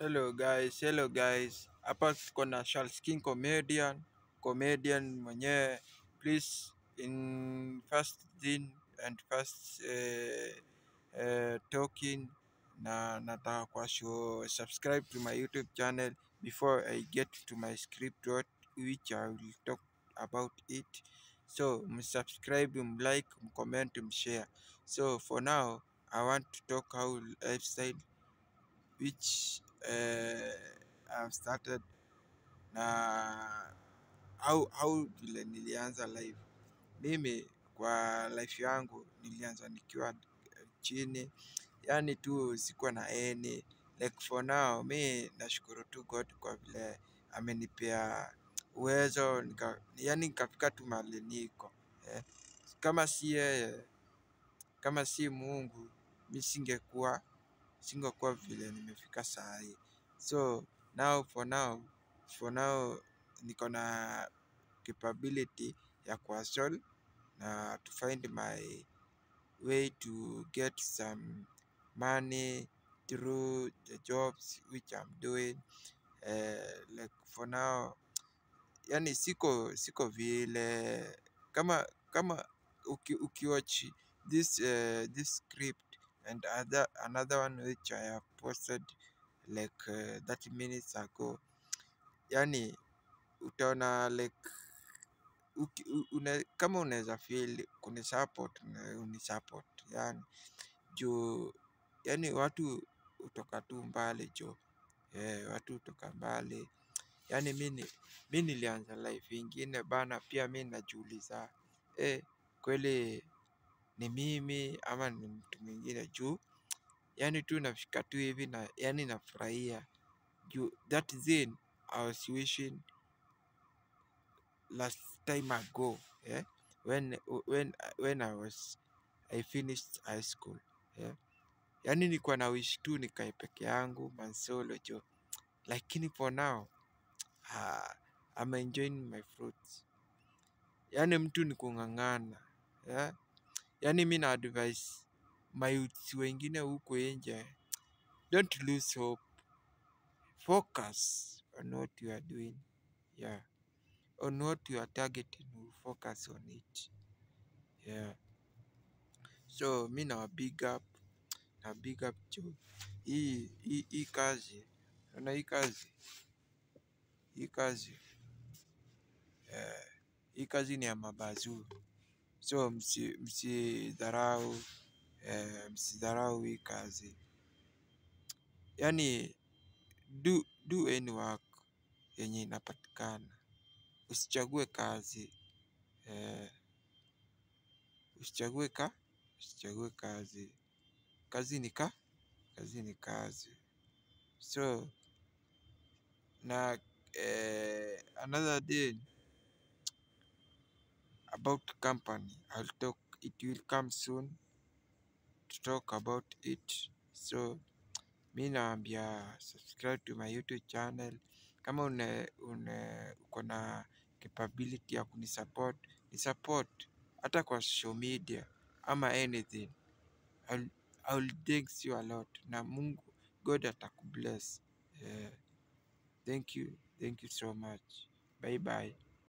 Hello guys. Hapa tuko na Charles King comedian, comedian mwenyewe. Please in first thing and first talking na nataka kwa show subscribe to my YouTube channel before I get to my script what which I will talk about it. So msubscribe, mlike, mcomment, mshare. So for now I want to talk how lifestyle which I've started na how vile nilianza life. Mimi kwa life yangu nilianza nikiwa chini, yani tu sikuwa na any. Like for now mi nashukuru tu God kwa vile amenipea uwezo, yani nikafika tu mahali niko. Kama si yeye, kama si Mungu, mi singekuwa vile nimefika saa hii. So now for now niko na capability ya kuhustle na to find my way to get some money through the jobs which I'm doing. Like for now, yani siko vile kama ukiwatch this script and another one which I have posted like 30 minutes ago, yani utaona like kama unaweza feel kunisupport, unisupport yani juu yani watu hutoka tu mbali jo. Watu hutoka mbali. Yani mi nilianza life ingine bana, pia mi najiuliza kweli ni mimi ama ni mtu mwingine juu yani tu nafika tu hivi na yani nafurahia juu that thing I was wishing last time ago, when I finished high school, Yani nilikuwa na wish tu nikae peke yangu mansolo jo, lakini for now I'm enjoying my fruits. Yani mtu ni kung'ang'ana, yeah? Yani mi na advise mayouths wengine huko nje, don't lose hope, focus on what you are doing, yeah, on what you are targeting, focus on it, yeah. So mi na big up, na big up jo. Hii kazi, unaona hii kazi, hii kazi, hii kazi ni ya mabazuu. So msidharau, msidharau hii kazi. Yani do any work yenye inapatikana. Usichague kazi. Usichague usichague kazi. Kazi ni kazi ni kazi. So na another day about company, I'll talk, it will come soon to talk about it. So mi naambia subscribe to my YouTube channel. Kama uko na capability ya kunisupport, ni support hata kwa social media ama anything. I'll thank you a lot. Na Mungu, God atakubless. Thank you. Thank you so much. Bye bye.